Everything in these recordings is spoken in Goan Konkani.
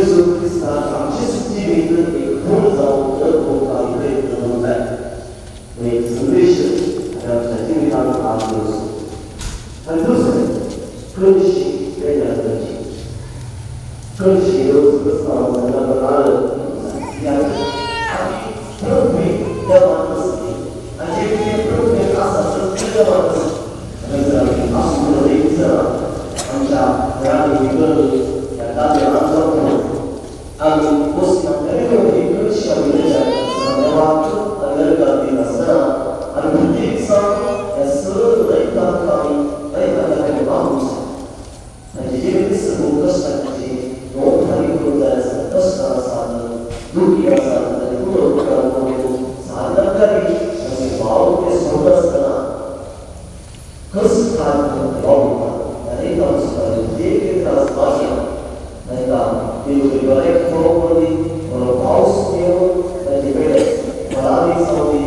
जेजू क्रिस्तान आमचेच जिवीत एक खूण जावन जगोवंक आमी प्रयत्न करूंक जाय. एक संदेश आनी आमच्या जिवितांत आज दिवचो. आनी दुसरें कळशी वेगळ्या करची. कळशी रोज क्रिस्तांव पृथ्वी देवान आसली आनी जे कितें पृथ्वीर आसा सगळें देवान आसा. आमच्या घरांनी भितर ह्या दादल्यान जावं आमी मुस्लिम तरी कळशी आमी देवाक आनी नरकाक दिनासतना आनी प्रत्येक दिसा ह्या सगळ्या दैतांक आमी दैतांक खातीर मागूंक जाय. तांचे जिवीत खूब कश्टांची नोंद खाली करूंक जाय आसा. कश्टां आसात, दुखी आसात, आनी खूब साधना करी भाव ते सोडनासतना कस वावुरता. एक त्रास मागया तांकां देव बरें पळोवंक दी, बरो पावस येवन तांचे वेळे फळादीक जावं दी आनी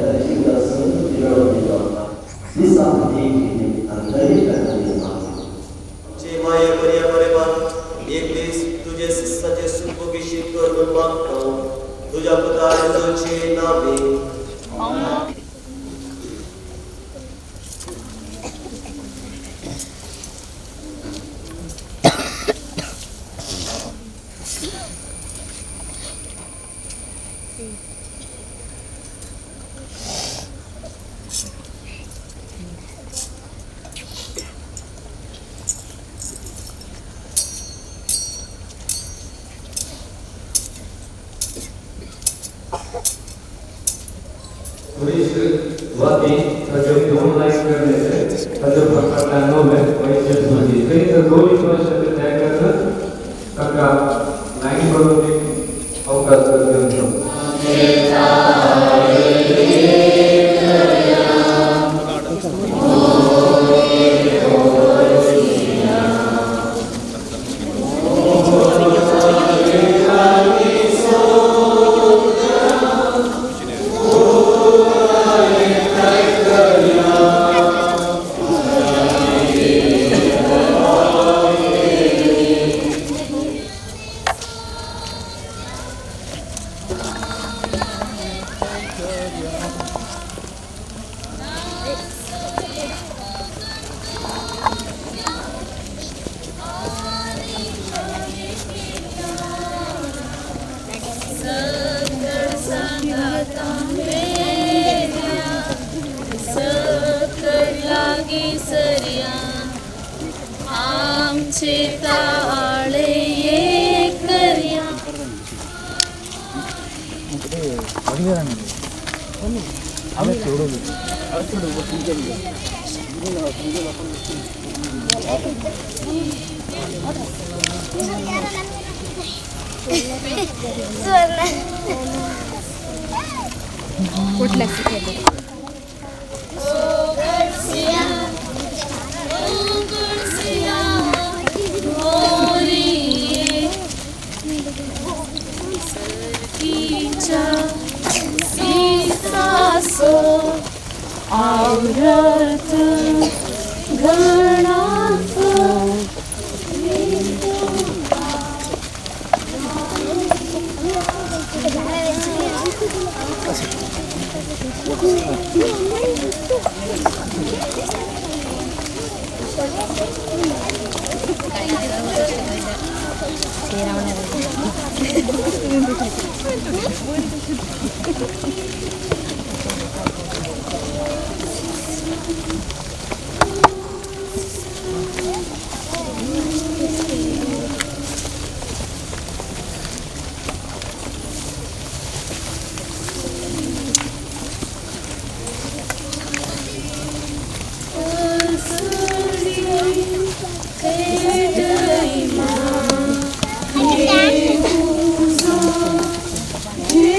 तांच्या जिवितांत समृद्धी मेळोवन दिता. दिसाक एक आनी दरेक खातीर मागया. आमचे माये बऱ्या बरेपा एक दीस तुजे शिस्ताचे सुखभोगीशी कर म्हूण मागता तुज्या पुता जेजूचे नावे.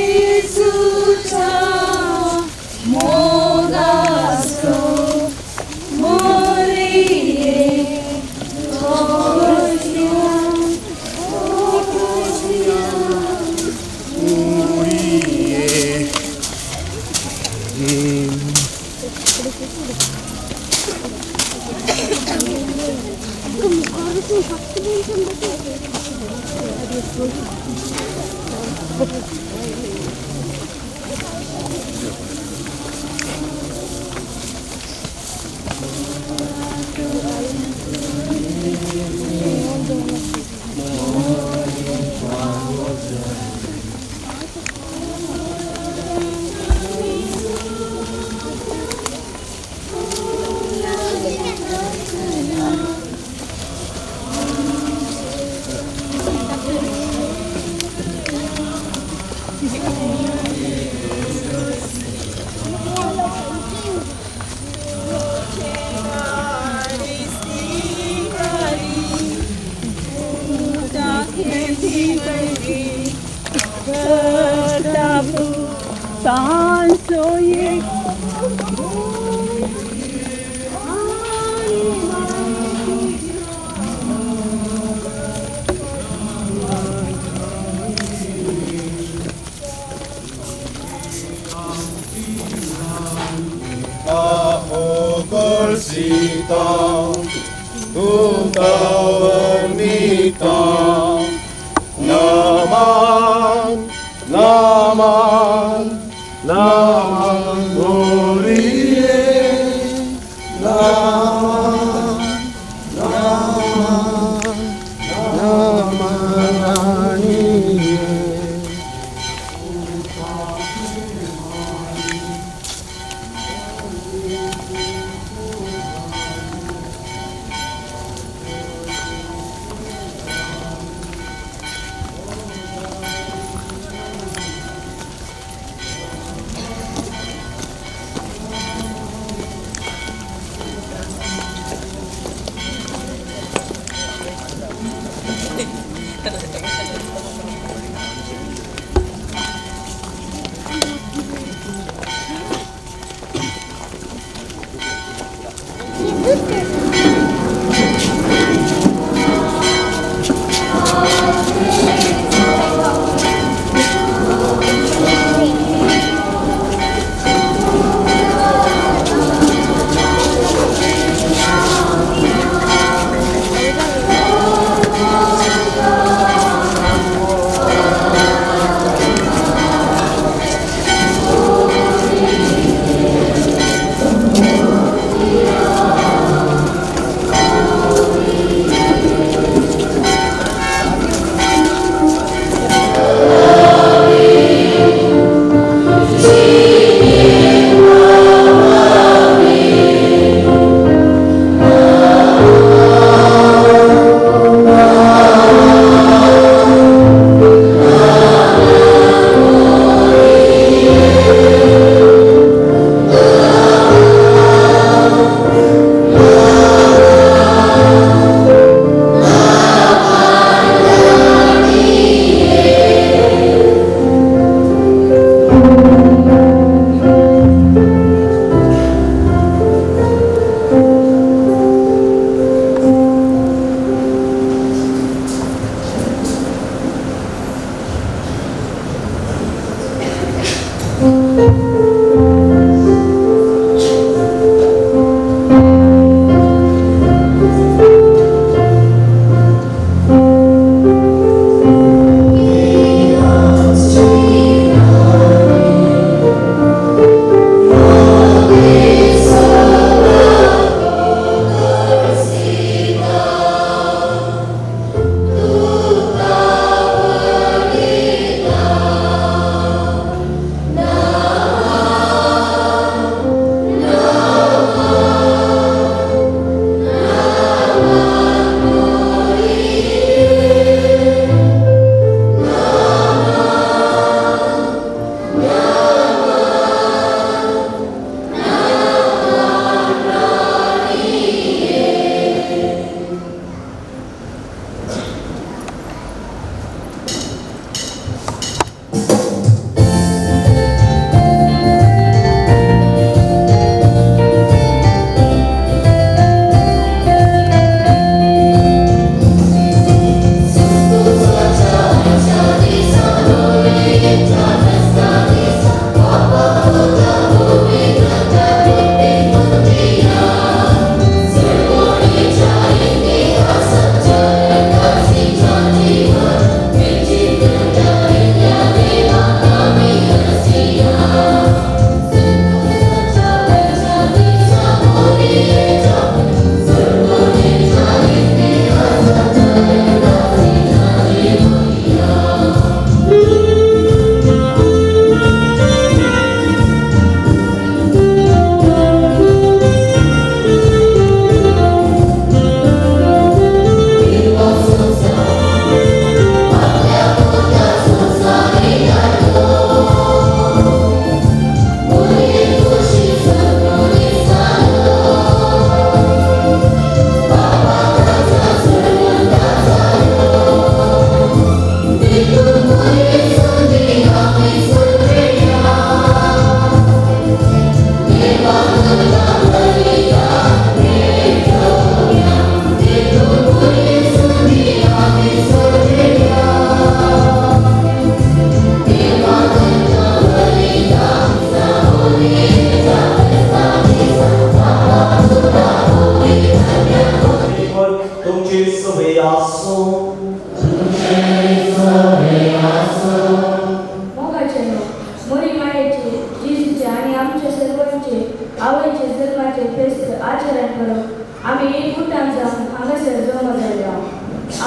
Jesus, No.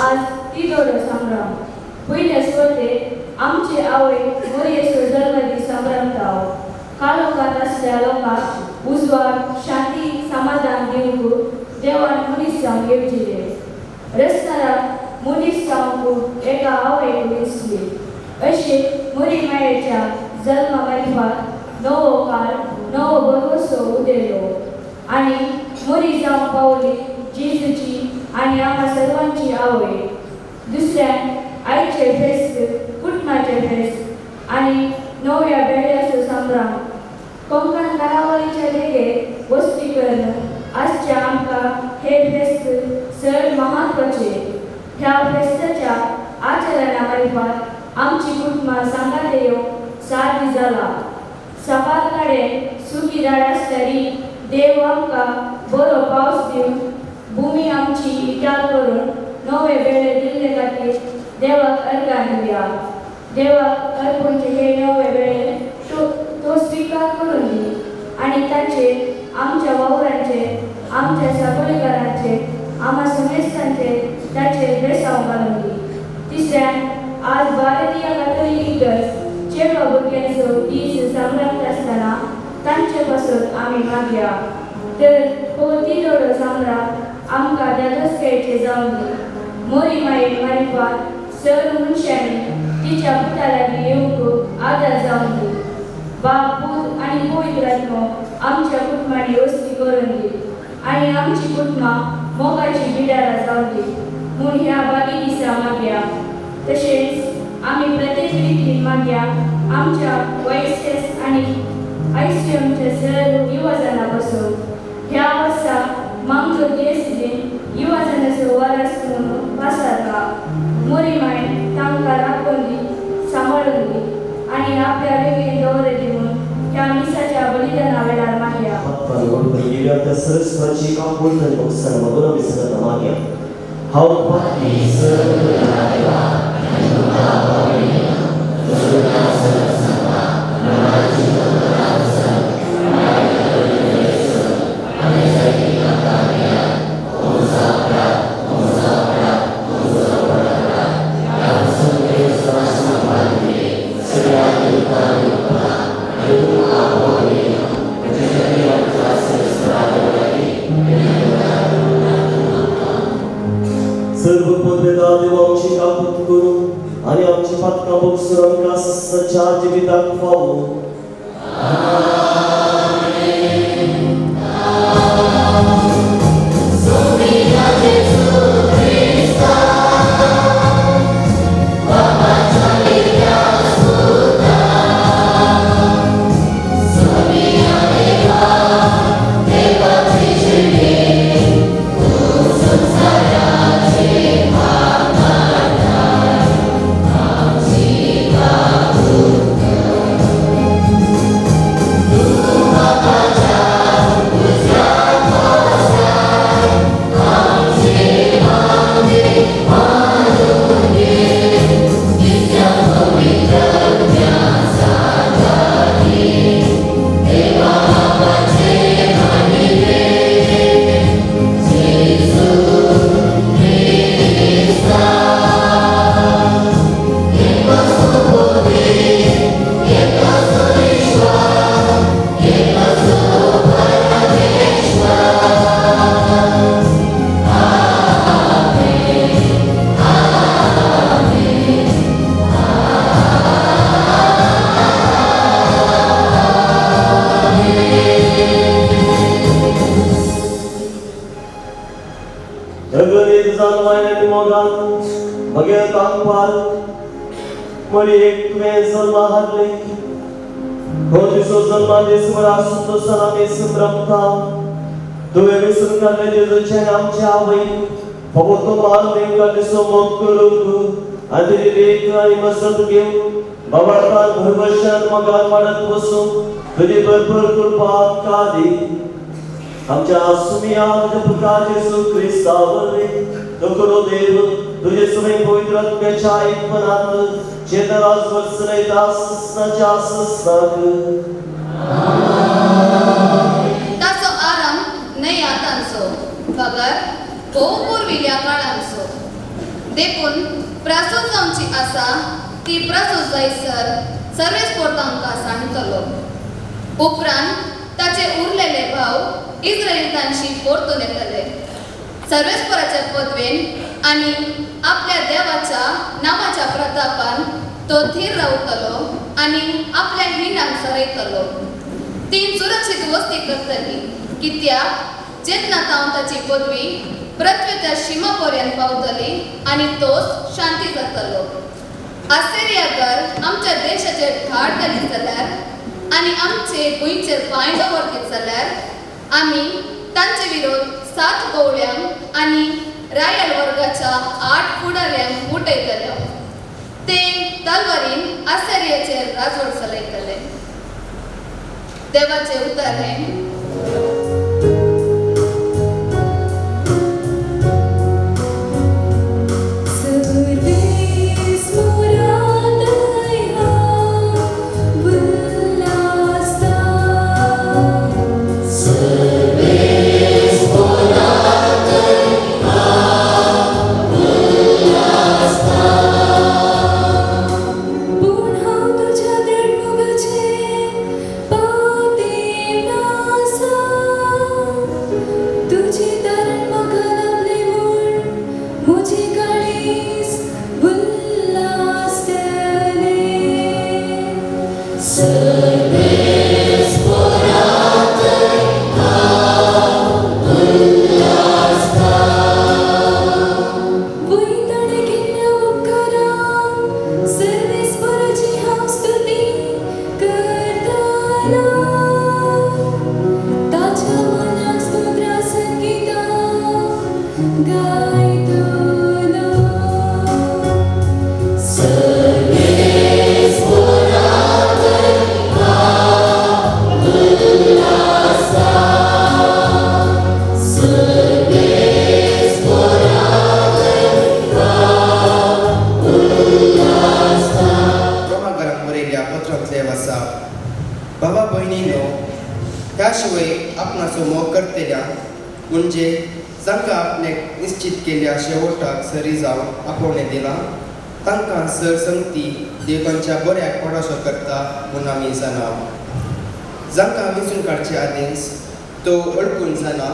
आज तिजोडो संभ्रम पयले सुवातेर आमचे आवय मोरयेचो जल्मदीस संभ्रमता. काळोखांत आसल्या लोकांक उजवाड शांती समाधान दिवंक देवान मनीस जावंक येवजिले. रस्त्यार मनीस जावंक एका आवयक दिसली. अशी मोरी मायेच्या जल्मा मार्फत नवो काळ नवो भरवसो उदेलो आनी मोरी जावंक पावली जेजूची आनी आमकां सर्वांची आवय. दुसऱ्यान आयचे फेस्त कुटुंबाचे फेस्त आनी नव्या बेड्याचो संभ्रम. कोंकण करावळीच्या देगेर वस्ती करून आजच्या आमकां हे फेस्त चड म्हत्वाचे. ह्या फेस्ताच्या आचरणा मार्फत आमची कुटुंबां सांगात येवंक साध्य जाला. साबार कडेन सुकी झाड आसतरी देव आमकां बरो पावस दिवन भूमी आमची इटाल करून नवे बेळे दिल्ले खातीर देवाक अर्गां दिवया. देवाक अर्पूणचे हे नवे बेळे तो स्विकार करून दी आनी ताचेर आमच्या वावरांचे आमच्या साकोलीकारांचे आमा समेस्तांचे ताचेर बेसांव घालून दी. तिसऱ्यान आज भारतीय कातोलीक इगर्ज चेडवा भुरग्यांचो दीस संभ्रमता आसतना तांचे पासून आमी मागया. तर हो तिजोडो संभ्रम आमकां धादोसकायेचे जावन दी. मोरी माये मार्फत सर मनशांनी तिच्या पुता लागीं येवंक आदार जावन दी. बाप पूत आनी पवित्र आत्मो आमच्या कुटुंबांनी वस्ती करून दी आनी आमची कुटुंबां मोगाची बिडारां जावन दी म्हूण ह्या बागी दिसा मागया. तशेंच आमी प्रत्येक रितीन मागया आमच्या वायसेस आनी आयसीएमच्या सर युवाजना पासून ह्या वर्सा मांगलोर देसीन युवाजनाचो वारस म्हणून पासारता. मोरी माय तांकां राखून दी सांबाळून दी आनी आपल्या वेगळी दवरे दिवन ह्या मिसाच्या बलिदाना वेळार मागया. ताचो आरंभ न्हय आतांचो बगर भोव पुर्विल्ल्या काळांचो. देखून प्रासो जावची आसा ती प्रासो जायसर सर्वेस्पोर तांकां सांडतलो. उपरांत ताचे उरलेले भाव इस्रायलितांशी परतून येतले. सर्वेस्पराच्या पदवेन आनी आपल्या देवाच्या नामाच्या प्रतापान तो थीर रावतलो आनी आपल्या हिणाक सरयतलो. तीन सुरक्षीत वस्ती करतली, कित्याक जेन्ना तांव ताची पदवी पृथ्वेच्या शिमा पर्यंत पावतली आनी तोच शांती जातलो. आसिरियाकर आमच्या देशाचेर धाड घालीत जाल्यार आनी आमचे भुंयचेर पांय दवरतीत जाल्यार आमी तांचे विरोध 7 गवळ्यांक आनी रायल वर्गाच्या 8 फुडाऱ्यांक उठयतले. ते तलवारीन आसिरियाचेर राजवट चलयतले. देवाचे उतर हें. बाबा भयणीनो, ह्या शिवाय आपणाचो मोग करतल्या म्हणजे जांकां आपणे निश्चित केल्ल्या शेवटाक सरी जावन आपोवणें दिलां तांकां सर संगती देव तांच्या बऱ्याक पडासो करता म्हूण आमी जाणा. जांकां वेंचून काडचे आदींच तो अडकून जाणा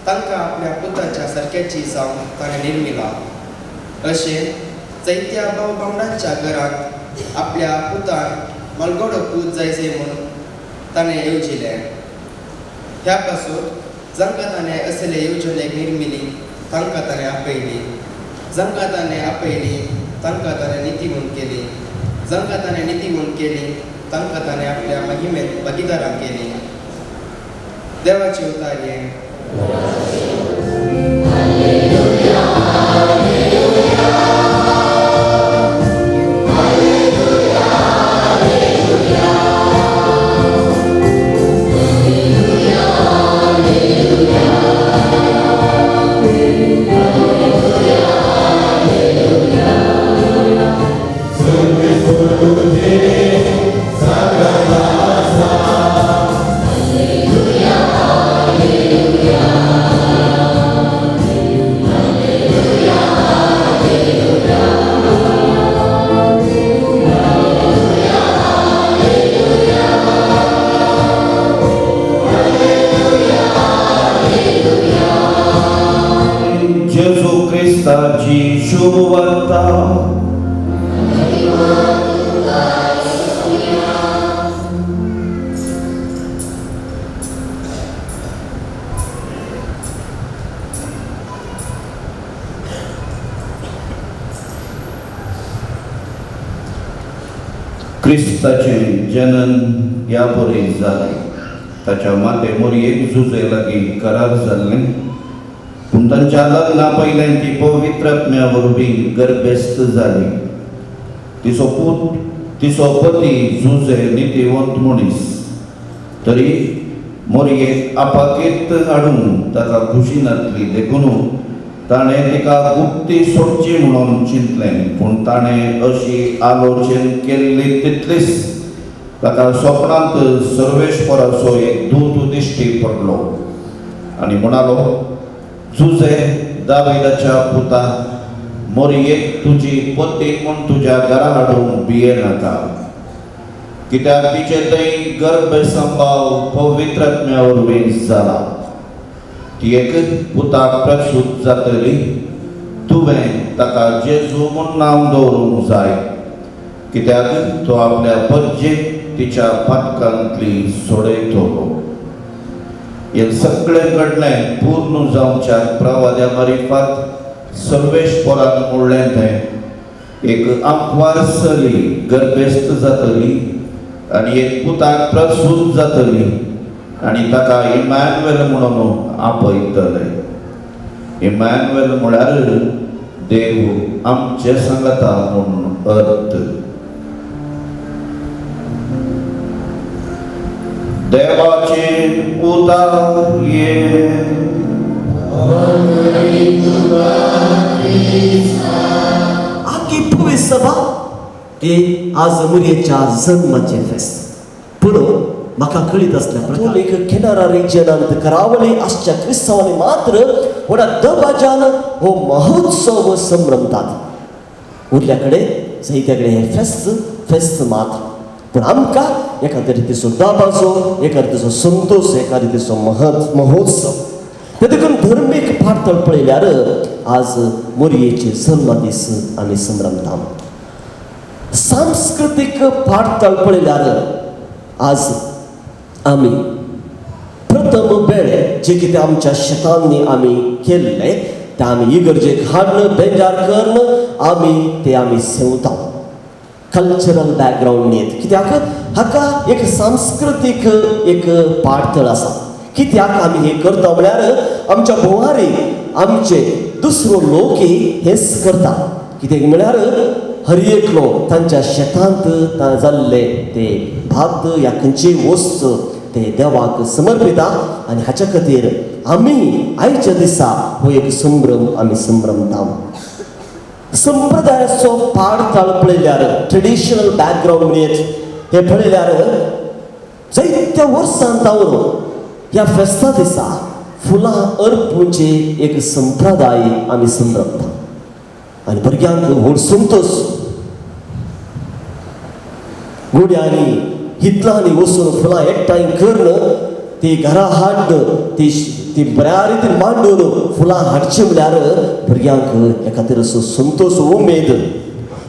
तांकां आपल्या पुताच्या सारक्याची जावन ताणें निर्मिला. अशें चैत्या भाव भावंडांच्या घरांत आपल्या पुतान मलगोडो पूत जायचे म्हूण ताणें येवजिलें. ह्या पासून जांकां ताणें असले येवजणेक निर्मिली तांकां ताणें आपयली, जांकां ताणें आपयली तांकां ताणें नितीवंत केली, जांकां ताणें नितीवंत केली तांकां ताणें आपल्या महिमेंत भागीदारां केली. देवाचे उतार हें. क्रिस्ताचें जनन ह्या बरें जालें. ताच्या माते मोरयेक झुजे लागीं करार जाल्लें, पूण तांच्या लग्ना पयल्यान ती पवित्र आत्म्या वरवीं गर्भेस्त जाली. तिचो पूत तिचो पती झुजे नितीवंत मनीस, तरी मोरयेक आपाकेत हाडूंक ताका खुशी नासली, देखून ताणें तिका गुप्ती सोडची म्हणून चिंतलें. पूण ताणें अशी आलोचन केल्ली तितलीच ताका स्वप्नांत सर्वेश्वराचो एक दूत दिश्टी पडलो आनी म्हणालो, जुजे दाविदाच्या पुता, मोरयेक तुजी पती म्हूण तुज्या घरा हाडूंक भियेनाका, कित्याक तिचे थंय गर्भसंभाव पवित्रात्म्या वरवीं जाला. ती एक पुताक प्रसूत जातली, तुवें ताका जेजू म्हूण नांव दवरूंक जाय, कित्याक तो आपल्या पज्जेक तिच्या पातकांतली सोडयतलो. हें सगळें घडलें पूर्ण जावच्या प्रवाद्या मारिफात सर्वेश्वरान म्हणलें तें, एक आंकवार चली गर्भेस्त जातली आनी एक पुताक प्रसूत जातली आनी ताका इमॅन्युएल म्हणून आपयतले. इमॅन्युएल म्हळ्यार देव आमचे सांगता म्हूण अर्थ. देवाचे उदार ये आखी पुवी सभा हे आज मुरयेच्या जन्माचें फेस्त. पूण म्हाका कळीत आसल्या कॅथोलीक केनरा रिजनांत करावळी आसच्या क्रिस्तांवांनी मात्र व्हडा दबाज्यान हो महोत्सव संभ्रमतात. उरल्या कडेन जायत्या कडेन हें फेस्त फेस्त मात्र, पूण आमकां एका रितीचो दबाजो, एका रितीचो संतोश, एका रितीचो महोत्सव. ते देखून धर्मीक पातळ पळयल्यार आज मोरयेचे जल्मदीस आमी संभ्रमता. सांस्कृतीक पातळ पळयल्यार आज आमी प्रथम बेळे जे कितें आमच्या शेतांनी आमी केल्ले ते आमी इगर्जेक हाडून बेजार करून आमी ते आमी सेवता. कल्चरल बॅकग्रावंड न्हीत, कित्याक हाका एक सांस्कृतीक एक पातळ आसा. कित्याक आमी हें करता म्हळ्यार आमच्या भोंवारी आमचे दुसरो लोकय हेच करता. कित्याक म्हळ्यार हर एकलो तांच्या शेतांत जाल्ले ते भात या खंयचीय वस्त ते देवाक समर्पिता आनी हाच्या खातीर आमी आयच्या दिसा हो एक संभ्रम आमी संभ्रमता. संप्रदायाचो पाडताळ पळयल्यार ट्रेडिशनल बॅकग्रावंड म्हणयेत हे पळयल्यार जायत्या वर्सां जावन ह्या फेस्ता दिसा फुलां अर्पूचे एक संप्रदाय आमी संभ्रमता आनी भुरग्यांक व्हड संतोश गुड्यांनी हितलांनी वचून फुलां एकठांय करून ती घरा हाडून ती ती बऱ्या रितीन मांडून फुलां हाडची म्हळ्यार भुरग्यांक हे खातीर असो संतोश उमेद.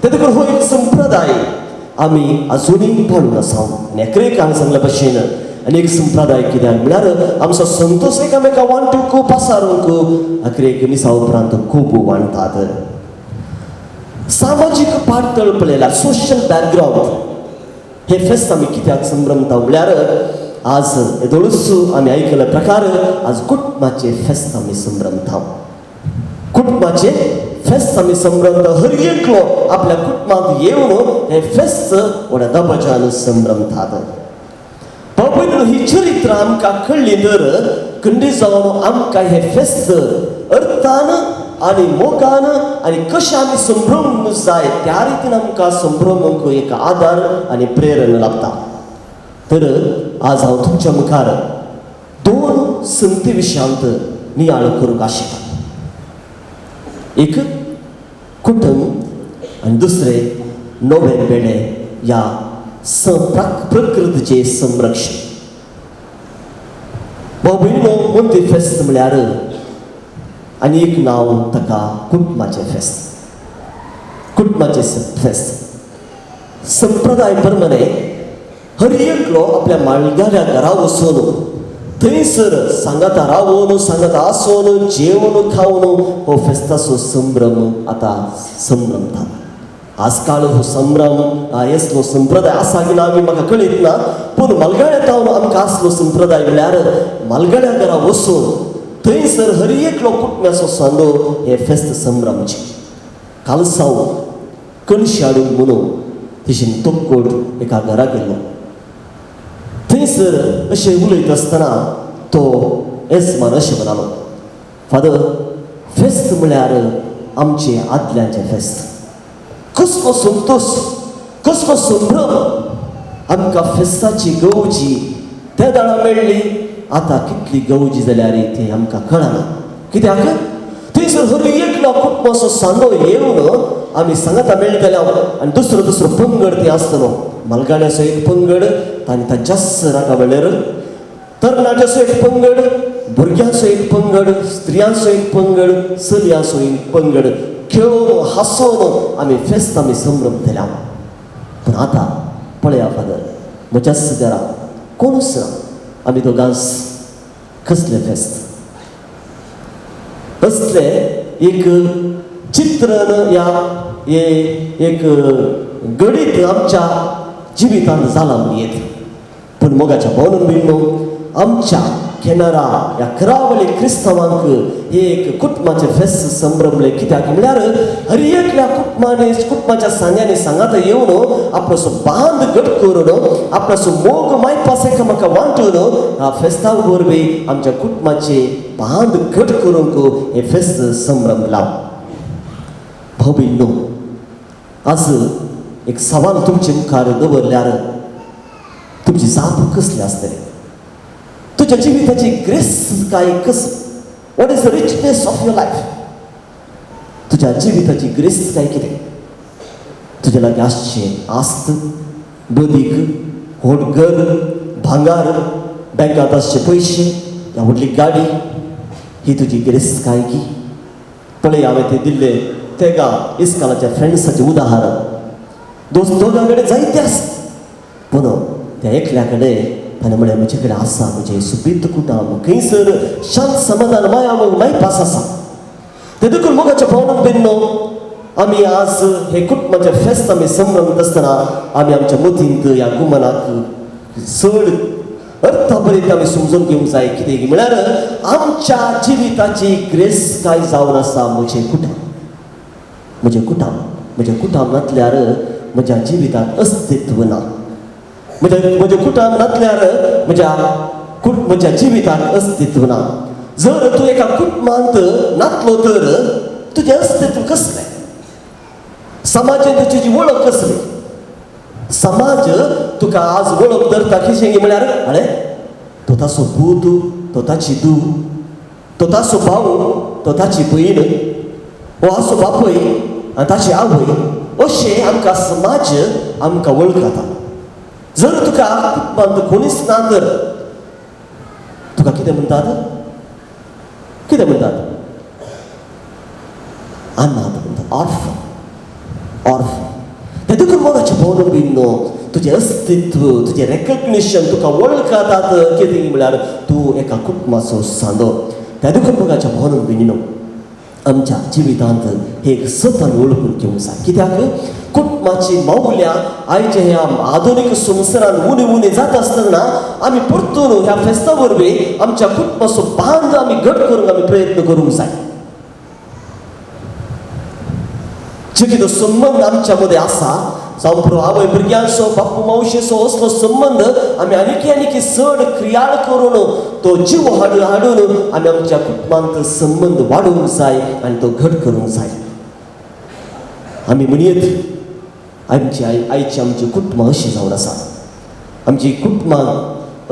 ते देखून हो एक संप्रदाय आमी आजुनूय पाळून आसा. आनी एकरेक हांवें सांगल्या भशेन आनी एक संप्रदाय कित्याक म्हळ्यार आमचो संतोश एकामेका वांटूंक पसारूंक अखेरेक मिसा उपरांत खूब वांटतात. सामाजीक पातळ पळयल्यार सोशल बॅकग्रावंड हे फेस्त आमी कित्याक संभ्रमता म्हळ्यार आज येदोळूच आमी आयकल्ले प्रकार आज कुटुंबाचे फेस्त आमी संभ्रमता. कुटुंबाचे फेस्त आमी संभ्रमता. हर एकलो आपल्या कुटुंबांत येवन हे फेस्त व्हडा दबाज्यान संभ्रमतात. बाबा ही चरित्र आमकां कळ्ळी तर खंडीत जावन आमकां हे फेस्त अर्थान आनी मोगान आनी कशें आमी संभ्रम जाय त्या रितीन आमकां संभ्रमूंक एक आदार आनी प्रेरणा लागता. तर आज हांव तुमच्या मुखार दोन संती विशयांत नियाळ करूंक आशिल्लो. एक कुटुंब आनी दुसरें नवे बेडे ह्या प्रकृतीचें संरक्षण. भाव भयणीनो, मोंती फेस्त म्हळ्यार आनी एक नांव ताका कुटुंबाचें फेस्त. कुटुंबाचें फेस्त संप्रदाय प्रमाणे हर एकलो आपल्या माळग्याल्या घरा वचून थंयसर सांगाता रावून सांगाता आसून जेवन खावन हो फेस्ताचो संभ्रम आतां संभ्रमता. आज काल हो संभ्रम असलो संप्रदाय आसा की ना आमी म्हाका कळीत ना, पूण मालगाड्या तावन आमकां आसलो संप्रदाय म्हळ्यार मालगाड्या घरा वचून थंयसर हर एकलो कुटुंबाचो सांदो हे फेस्त संभ्रमचें. कालसांव कणशी हाडूंक म्हणून तेशीन तोपकोट एका घरा गेल्लो. थंयसर अशें उलयत आसतना तो येजमान अशें म्हणालो, फादर, फेस्त म्हळ्यार आमचें आदल्यांचें फेस्त. कसलो संतोश, कसलो संभ्रम आमकां फेस्ताची गवजी त्या दाळा मेळ्ळी. आतां कितली गवजी जाल्यार ती आमकां कळना. कित्याक थंयसर हर एकलो एकलो कुटुंबाचो सांदो येवन आमी सांगाता मेळटले आनी दुसरो दुसरो पंगड ती आसतलो. मालगाड्याचो एक पंगड आनी तांच्याच रागा वेळेर, तरणाट्याचो एक पंगड, भुरग्यांचो एक पंगड, स्त्रियांचो एक पंगड, चलयांचो एक पंगड, खेळोवन हांसोवन आमी फेस्त आमी संभ्रमतले. पूण आतां पळया फादर, म्हज्याच घरा कोणूच ना, आमी दोगांच कसलें फेस्त असलें एक चित्रण ह्या एक गणीत आमच्या जिवितांत जालां म्हणयेत. पूण मोगाच्या भोवन बिण्णो आमच्या केनरा ह्या करावली क्रिस्तांवांक एक कुटुंबाचें फेस्त संभ्रमलें. कित्याक म्हळ्यार हर एकल्या कुटुंबांनी कुटुंबाच्या सांग्यांनी सांगाता येवन आपलो बांद घट करून आपलो मोग मायपास एकामेका वांटून ह्या फेस्ता वरवीं आमच्या कुटुंबाचे बांद घट करूंक हें फेस्त संभ्रमलां. भाव भयणींनो, आज एक सवाल तुमचे मुखार दवरल्यार तुमची जाप कसली आसतली? तुज्या जिविताची ग्रेस काय कस? What is the richness of your life? तुज्या जिविताची ग्रेस काय कितें? तुज्या लागीं आसचें आस्त, बदीक, व्हड घर, भांगार, बँकांत आसचे पयशे, ह्या व्हडली गाडी, ही तुजी ग्रेस काय की? पळय हांवें ते दिल्ले तेगा इस्कालाच्या फ्रेंड्साचें उदाहरण. दोस्त दोगां कडेन जायते आसता, पूण त्या एकल्या कडेन ताणें म्हळें म्हजे कडेन आसा म्हजें सुबीत कुटुंब, खंयसर शांत समाधान माया मोग मायपास आसा. ते देखून मोगाच्या पावनान बेन्नो आमी आज हे कुटुंबाचें फेस्त आमी संभ्रमत आसतना आमी आमच्या मतींत ह्या गुमनाक चड अर्थाभरीत आमी समजून घेवंक जाय. कितें म्हळ्यार आमच्या जिविताची ग्रेस काय जावन आसा म्हजें कुटुंब, म्हजें कुटुंब, म्हजें कुटुंब नासल्यार म्हज्या जिवितांत अस्तित्व ना, म्हज्या म्हजें कुटुंब नासल्यार म्हज्या म्हज्या जिवितांत अस्तित्व ना. जर तूं एका कुटुंबांत नातलो तर तुजें अस्तित्व कसलें? समाजांत तुजी वळख कसली? समाज तुका आज वळख धरता कितें म्हळ्यार अरे तो ताचो पूत, तो ताची धूव, तो ताचो भाव, तो ताची भयण, हो आसो बापूय आनी ताची आवय, अशें आमकां समाज आमकां वळखता. जर तुका कुटुंबांत कोणीच ना तर तुका कितें म्हणटात? कितें म्हणटात? अनाथ म्हणटात, ऑर्फन, ऑर्फन. ते देखून मोगाचें भोवन बिन्नो तुजें अस्तित्व, तुजें रेकग्निशन, तुका वळखतात कितें म्हळ्यार तूं एका कुटुंबाचो सांदो. त्या देखून मोगाचें भोवन बिन्नो आमच्या जिवितांत एक सत आमी वळखून घेवंक जाय. कित्याक कुटुंबाची मावल्या आयच्या ह्या आधुनीक संवसारान उणी उणी जाता आसतना आमी परतून ह्या फेस्ता वरवीं आमच्या कुटुंबाचो बांद आमी घट करूंक आमी प्रयत्न करूंक जाय. जे कितें संबंद आमच्या मदें आसा, जावं पुरो आवय भुरग्यांचो, बापू मावशेचो, असलो संबंद आमी आनीकी आनीकी चड क्रियाळ करून तो जीव हाडून हाडून आमी आमच्या कुटुंबांत संबंद वाडोवंक जाय आनी तो घट करूंक जाय. आमी म्हणयेत आमची आयची आमची कुटुंबां अशीं जावन आसा. आमची कुटुंबां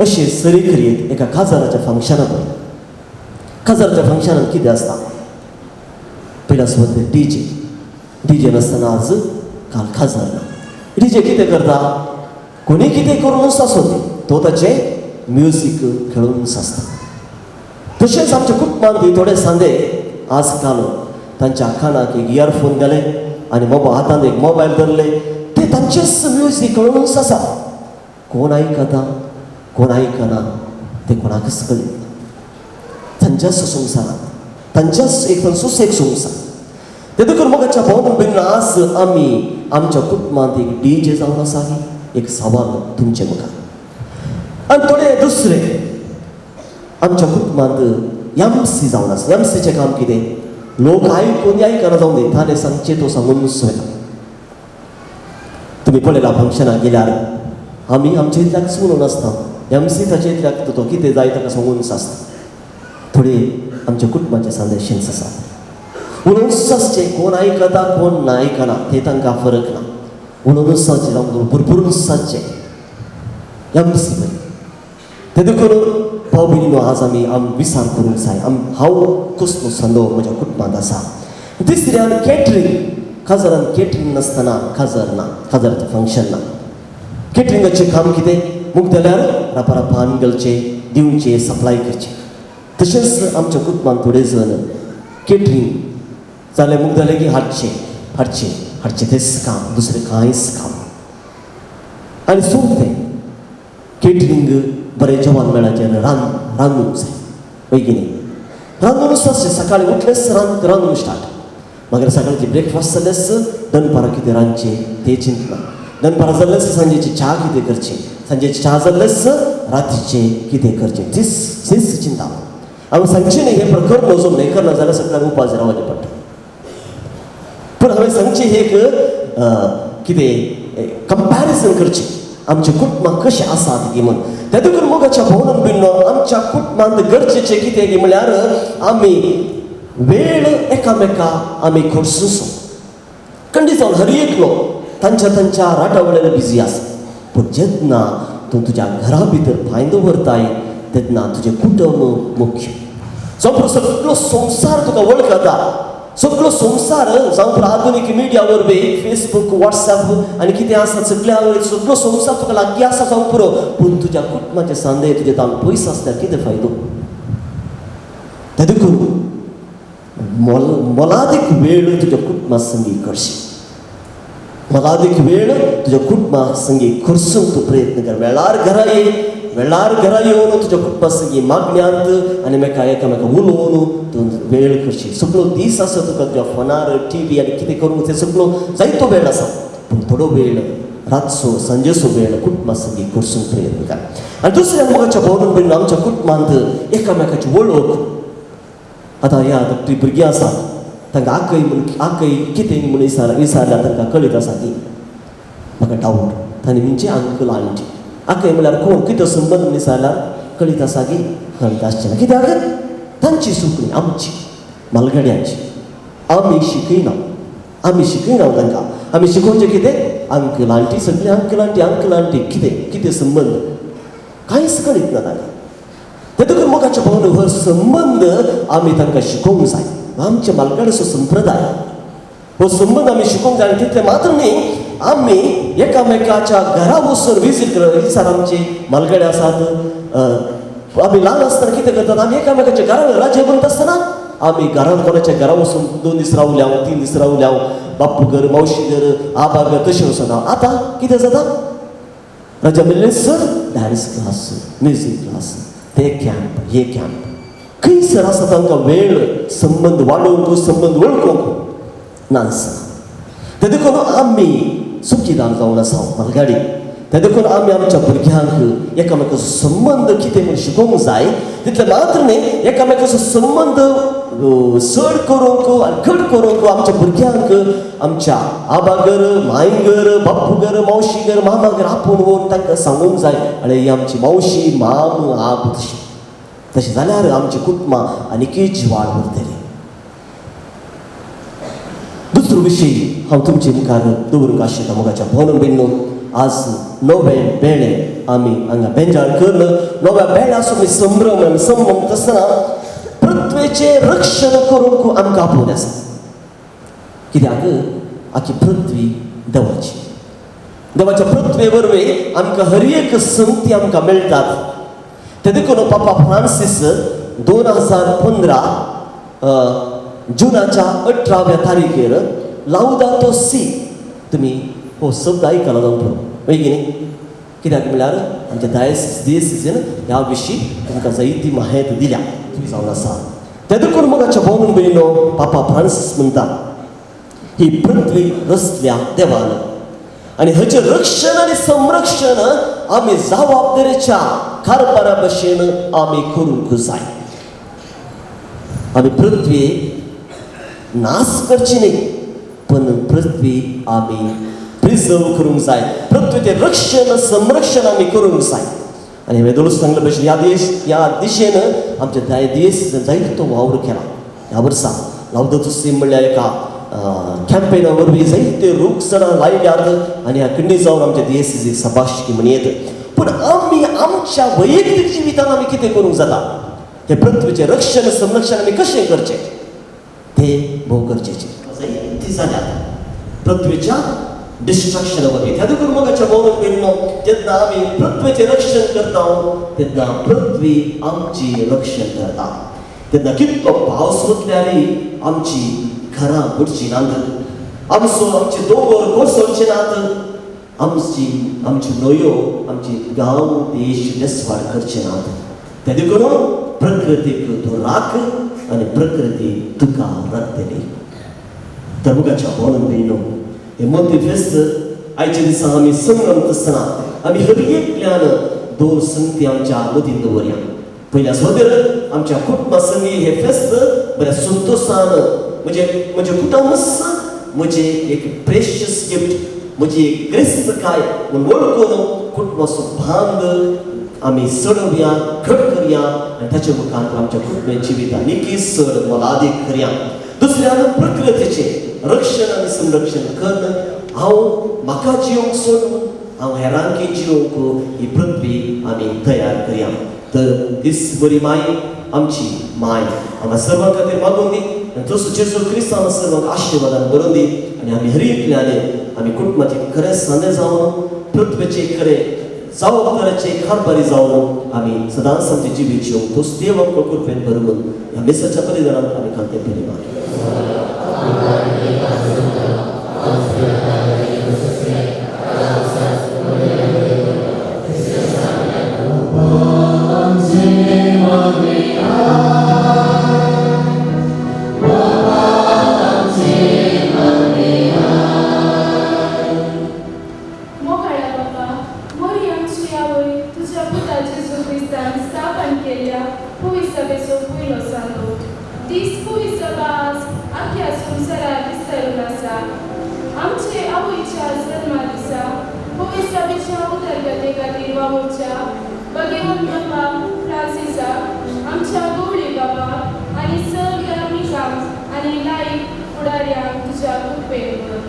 अशें सरी करीत एका काजाराच्या फंक्शना पळय. काजाराच्या फंक्शनान कितें आसता? पयल्या सुवातेर डीजे. डीजे नासतना आज काल काजार ना. डीजे कितें करता? कोणी कितें करून आसो तो ताचें म्युजीक खेळून आसता. तशेंच आमच्या कुटुंबांत थोडे सांदे आज काल तांच्या कानाक एक इयरफोन घाले आनी हातांत एक मोबायल धरले, ते तांचेच म्युजीक खेळून आसा. कोण आयकता कोण आयकना ते कोणाकच कळना. तांच्याच संवसारांत तांच्याच एक तांचोच एक संवसार. ते देखून मोगाच्या भोवन भयणींनो आज आमी आमच्या कुटुंबांत एक डीजे जावन आसा एक सवाल तुमचे मुखार. आनी थोडे दुसरे आमच्या कुटुंबांत एमसी जावन आसा. एमसीचें काम कितें? लोक आयकून आयकना जावन दी, ताणें सांगचें तो सांगून वयता. तुमी पळयला फंक्शनाक गेल्यार आमी आमच्या इतल्याकच उलोवन आसता, एमसी ताचे इतल्याक तो कितें जाय ताका सांगून आसता. थोडे आमच्या कुटुंबाचे सांदेशेंच आसा, उलोवनूच आसचें, कोण आयकता कोण ना आयकना तें तांकां फरक ना. उलोवनूच आसचें, जावं भरपूरूच आसचें एमसी बरी. ते देखून भाव भयणींनो आज आमी आम विचार करूंक जाय, हांव कसलो सांदो म्हज्या कुटुंबांत आसा. तिसऱ्यान कॅटरींग. काजारान कॅटरींग नासतना काजार ना, काजाराचें फंक्शन ना. कॅटरिंगाचें काम कितें मुख जाल्यार रापारापान घालचें, दिवचें, सप्लाय करचें. तशेंच आमच्या कुटुंबान थोडे जण कॅटरींग जालें मुख जालें की हाडचें हाडचें हाडचें, तेंच काम, दुसरें कांयच काम. आनी सोंपतें कॅटरींग बरें जेवण मेळाचें रांदूंक जाय, हय की न्ही? रांदून आसचें, सकाळीं उठलेंच रांदूंक स्टार्ट. मागीर सकाळचें ब्रेकफास्ट जालेंच दनपारां कितें रांदचें तें चिंतना, दनपारां जालेंच सांजेची च्या कितें करची, सांजेची च्या जालेंच रातीचें कितें करचें, तीच तीच चिंता. हांवें सांगचें न्ही हें प्रकरण वचून हें करना जाल्यार सगळ्यांक उपास रावचें पडटा. पूण हांवें सांगचें एक कितें कंपॅरिजन करचें आमचें कुटुंबां कशें आसात की म्हूण. त्या देखून मोगाच्या भोवनान बिन्नो आमच्या कुटुंबांत गरजेचें कितें की म्हळ्यार आमी वेळ एकामेका आमी खर्चुसो. खंडीत जावन हर एकलो तांच्या तांच्या राटा वयल्यान बिजी आसा, पूण जेन्ना तूं तुज्या घरा भितर पांय दवरताय तेन्ना तुजें कुटुंब मुख्य. जावं सगळो संवसार तुका वळखता, सगळो संवसार जावं आधुनीक मिडिया वरवीं फेसबूक, वॉट्सॅप आनी कितें आसा सगळ्या सगळो संवसार तुका लागीं आसा जावं पुरो, पूण तुज्या कुटुंबाचे सांदे तुजे तांक पयस आसल्यार कितें फायदो? ते देखून मोलादीक वेळ तुज्या कुटुंबा संगी करशी, मोलादीक वेळ तुज्या कुटुंबा संगी खर्चूंक तूं प्रयत्न कर. वेळार घरा ये, वेळार घरा येवन तुज्या कुटुंबा संगी मागण्यांत आनी मेका एकामेका उलोवन तूं वेळ करशी. सगळो दीस आसा तुका तुज्या फोनार टी व्ही आनी कितें करूंक तें सगळो जायतो वेळ आसा, पूण थोडो वेळ रातचो सांजेचो वेळ कुटुंबा संगी खर्चूंक प्रयत्न कर. आनी दुसऱ्या मोगाच्या भोवनान भयणीन आमच्या कुटुंबांत एकामेकाची वळख. आतां ह्या धाकटी भुरगीं आसा तांकां आकय म्हूण आकय कितें म्हूण विचारल्यार तांकां कळीत आसा की म्हाका डावट तांणी म्हणजे अंकल आंटी. आकय म्हळ्यार कोण कितें संबंद म्हूण विचारल्यार कळीत आसा की कळीत आसचें ना. कित्याक तांची चूक न्ही, आमची मालगड्यांची. आमी शिकयना, आमी शिकयना तांकां. आमी शिकोवचें कितें? अंकल आंटी, सगळीं अंकल आंटी, अंकल आंटी कितें कितें संबंद कांयच कळीत ना तांकां. ते देखून मोगाच्या भावन हो संबंद आमी तांकां शिकोवंक जाय. आमच्या मालगाड्याचो संप्रदाय हो संबंद आमी शिकोवंक जाय. आनी तितलें मात्र न्ही, आमी एकामेकाच्या घरा वचून विजीट विचार आमचे मालगडे आसात. आमी ल्हान आसतना कितें करतात, आमी एकामेकाच्या घरा राज्य म्हणत आसतना आमी घरांत कोणाच्या घरा वचून 2 दीस रावल्या, 3 दीस रावल्या, बाप्पू घर, मावशी घर, आबा घर तशें वचून. आतां कितें जाता, रजा मेळ्ळी sir dance class, music class, ते कॅम्प, हे कॅम्प, खंयसर आसा तांकां वेळ संबंद वाडोवंक, संबंद वळखूंक नासता. ते देखून आमी चुकीदार जावन आसा मालगाडी. ते देखून आमी आमच्या भुरग्यांक एकामेकाचो संबंद कितें म्हूण शिकोवंक जाय. तितलें मात्र न्ही, एकामेकाचो संबंद चड करूंक आनी घट करूंक आमच्या भुरग्यांक आमच्या आबागर, मांयगर, बापूगर, मावशीगर, मामागर आपोवन व्हरून तांकां सांगूंक जाय, आनी ही आमची मावशी, माम, आब. तशें तशें जाल्यार आमची कुटुंबां आनीकय जिवाळ उरतली. दुसरो विशय हांव तुमचे मुखार दवरूंक आशिल्लो मोगाच्या भोवन भयणीनो, आज नवे बेळे आमी हांगा बेंजाळ करून नव्या बेळाचो आमी संभ्रम आमी संभ्रम आसतना पृथ्वेचें रक्षण करूंक आमकां आपोवणें आसा. कित्याक आखी पृथ्वी देवाची, देवाच्या पृथ्वे वरवीं आमकां हर एक संगती आमकां मेळटात. ते देखून पापा फ्रांसीस 2015 जुनाच्या 18व्या तारखेर लावदातो सी, तुमी हो शब्द आयकला जावंक पुरो, हय की न्ही? कित्याक म्हणल्यार आमच्या डायसिसीन ह्या विशीं तुमकां जायती माहिती दिल्या जावन आसा. ते देखून मोगाच्या भोवन भयणीनो पापा फ्रांसीस म्हणटा, ही पृथ्वी रचल्या देवान आनी हाचें रक्षण आनी संरक्षण आमी जबाबदारेच्या कारभारा भशेन आमी करूंक जाय. आमी पृथ्वी नाश करची न्ही, पण पृथ्वी आमी प्रिजर्व करूंक जाय. पृथ्वीचें रक्षण संरक्षण आमी करूंक जाय. आनी हांवें दोळूच सांगले भशेन ह्या दिशेन आमच्या देश जायतो वावर केला. ह्या वर्सा लावदातो सी म्हणल्यार एका कॅम्पेना वरवीं जायते रूख सणां लायल्यात आनी ह्या खंडीत जावन आमच्या देश सभाशकी म्हण येत. पूण आमी आमच्या वैयक्तीक जिवितान आमी कितें करूंक जाता, हे पृथ्वीचें रक्षण संरक्षण आमी कशें करचें ते भोव गरजेचें. जायती जाल्यात पृथ्वीच्या डिस्ट्रक्शना वरवीं. त्या देखून मोगाच्या भाव भयणींनो, जेन्ना आमी पृथ्वीचें रक्षण करता तेन्ना पृथ्वी आमची रक्षण करता. तेन्ना कितलो पावस वतल्यार आमची घरां बुडची नात, आमचो आमचे दोंगर कोसळचे नात, आमची आमच्यो न्हंयो आमची गांव देश नेसवाड करचे नात. त्या देखून प्रकृतीक तूं राख आनी प्रकृती तुका राखतली. तर मुखाच्या भाव भयणींनो, हे मोती फेस्त आयच्या दिसा आमी संभ्रमता आसतना आमी हर एकल्यान दोन संगती आमच्या मतीन दवरया. पयल्या सुवातेर आमच्या कुटुंबा संगी हे फेस्त बऱ्या संतोशान म्हणजे म्हजें कुटुंबच म्हजें एक प्रेशियस गिफ्ट, म्हजी एक ग्रेस्त काय म्हूण वळखून कुटुंबाचो बांद आमी चडोवया, घट करया आनी ताचे मुखार आमच्या कुटुंब जिवित आनीकय चड मोलादीक करया. दुसऱ्यान प्रकृतीचें रक्षण आनी संरक्षण करून हांव म्हाका जिवंक सोडून हांव हेरांकी जिवंक ही पृथ्वी आमी तयार करया. तर दीस बरी माय आमची माय आमकां सर्वां खातीर मागून दी आनी तसो जेजू क्रिस्त आमकां सर्वांक आशिर्वादान भरून दी आनी आमी हर एकल्यान आमी कुटुंबाचे खरें सांदे जावन पृथ्वीचे खरें जबाबदाराचे कारभारी जावन आमी सदांच आमचे जिवीत जिवंक तोच देव आमकां कृपेन भरून ह्या मिसाच्या बलिदानांत आमी खांते पयली मागया. मोगाळ्या बाबा, मोरी आमची आवय तुज्या पुता जेजू क्रिस्तान स्थापन केल्ल्या पुविसभेचो पयलो सांदो. तीच पुविसभा आज आख्या संवसारार विस्तारून आसा. आमचे आवयच्या जल्मा दिसा पुविसभेच्या उदरगते खातीर वावुरच्या भगेवन बाबा फ्रांसिसाक, आमच्या गवळी बाबा आनी सगळ्या मिकांक आनी लायक फुडाऱ्यांक तुज्या कृपेन कर.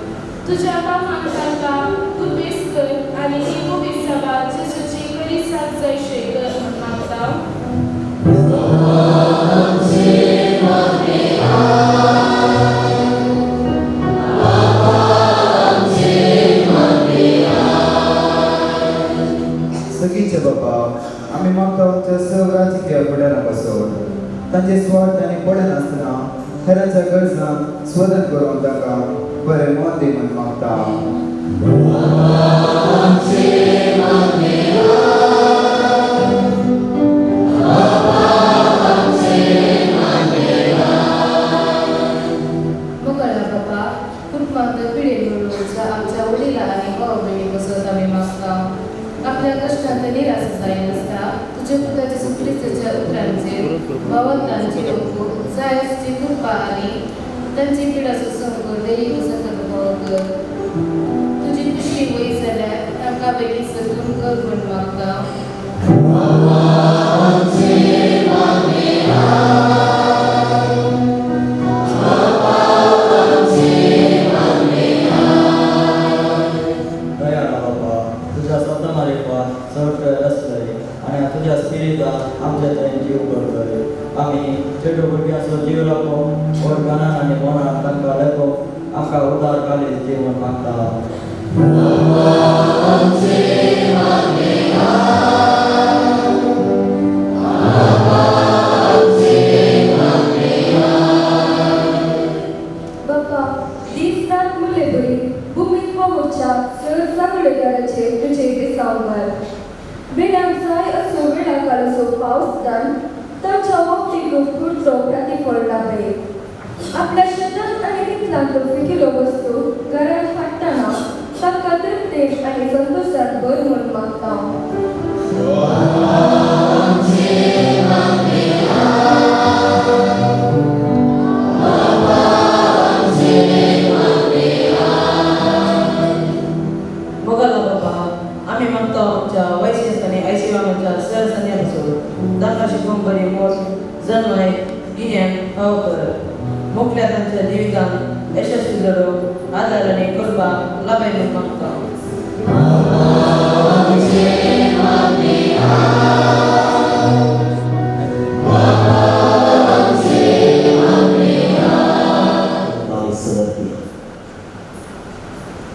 तुज्या कामाक तांकां दुर्बेस कर आनी ही पुविसभा जेजूची खरी साथ जायशे कर म्हूण मागता. सगीचे बाबा, आमी मागता आमच्या सग राजकीय फुडारां पासून तांचे स्वार्थ आनी पडनासतना हेरांच्या गरजांक स्वदन करून तांकां बरें मन दी म्हूण मागता. मोगाळ्या बाबा, कुटुंबांत पिडेन उलोवच्या आमच्या वडिलां आनी भाव भयणी पासत आमी मागता. आपल्या कश्टांत निराश जायनासता तुज्या पुता जेजू क्रिस्ताच्या उतरांचेर भावंतान जिवंक जाय तुजी कृपा आनी तांची पिडाचो संग देवी वसंत कर. तुजी खुशी वय जाल्यार तांकां बेगीन सजून कर म्हूण मागता. दयाळा बाबा, तुज्या संत मारिफात चड तयार आसतले आनी तुज्या स्पिरितान आमच्या थंय जीव करतले. आमी चेडू भुरग्यांचो जीव राखूंक व्हड मनान आनी मनान तांकां लेखूंक आमकां उदार काळीज दी म्हूण मागता. बापा, दीस रात मुलेबरी भुमीत वावुरच्या सगळ्या सांगडेकाराचेर तुजे बेसांव घाल. वेळाक जाय असो वेळाकाल असो पावस दान तांच्या वखदीक पुरतो प्रतिफळ लाभय. आपल्या शेतांत आनी हितलांत पिकिल्लो वस्तू घरांत हाडटना तांकां तृप्तेन आनी संतोशान भर म्हूण मागता. मोगाळा बाबा, आमी मागता आमच्या वैशिस आनी आयशिवामाच्या सर संध्या पासून तांकां शिकोवंक बरी मोस जन्माय गिन्यान फावो कर. मोकल्या तांच्या जिवितांत यशस्वी जडोवंक आदार आनी कृपा लाभाय म्हूण मागता.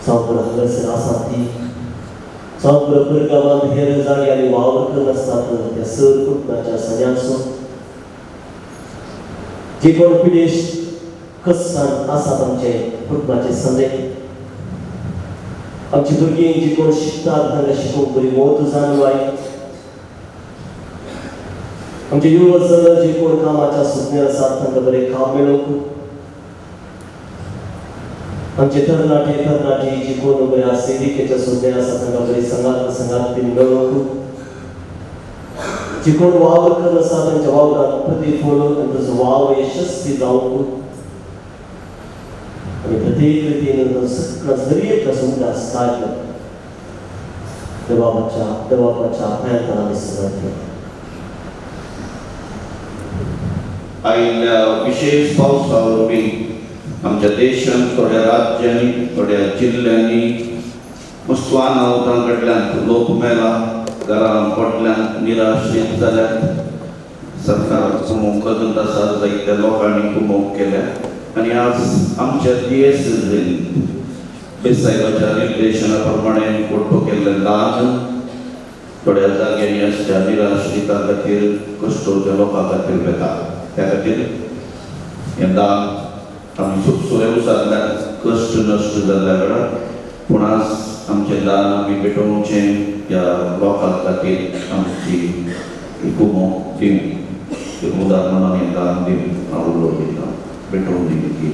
जावं पुरो हांगासर आसात ती, जावं पुरो पुरगांवांत हेर जाग्यांनी वावर करत आसतात त्या सर कुटुंबाच्या सन्यासो जे कोण पिडेश कष्टान आसात आमचे कुटुंबाचे संदे, आमची भुरगीं जी कोण शिकतात तांकां शिकूंक बरी मोत जाणवाय, आमचे युवा जे कोण कामाच्या सुज्ञ आसात तांकां बरें काम मेळोवंक, आमचे तरणाटे तरणाटी जी कोण बऱ्या सेविकेच्या सुज्ञ आसात तांकां बरी संगात संगात ती मेळोवंक, जी कोण वावर करत आसा तांच्या वावरांत प्रतिफळ आनी ताचो वावर यशस्वी जावंक आनी प्रत्येक रितीन सगळो दरेक उगडास काडलो देवाच्या देवाच्या पांयांत आमी समर्पण. आयिल्ल्या विशेष पावसा वरवीं आमच्या देशांत थोड्या राज्यांनी थोड्या जिल्ल्यांनी मुस्वान आवतां कडल्यान लोक मेला, घरां पडल्यान, निराश्रीत जाल्यात. सरकार कुमोक करून आसा, जायत्या लोकांनी कुमोक केल्या आनी आज आमच्या दियेसेजीन बेसायबाच्या निर्देशना प्रमाणे कोट्टो केल्लें दान थोड्या जाग्यांनी आसच्या निराश्रितां खातीर, कश्टोच्या लोकां खातीर वेता. त्या खातीर हें दान आमी सुखसुरे उसांतल्यान कश्ट नश्ट जाल्ल्या वेळार, पूण आज आमचें दान आमी पेटोवचें ह्या लोकां खातीर आमची कुमोक दिवन उदाहरण म्हणून हें दान दिवन हांव उलोवप दिता, पेटोवन दिली.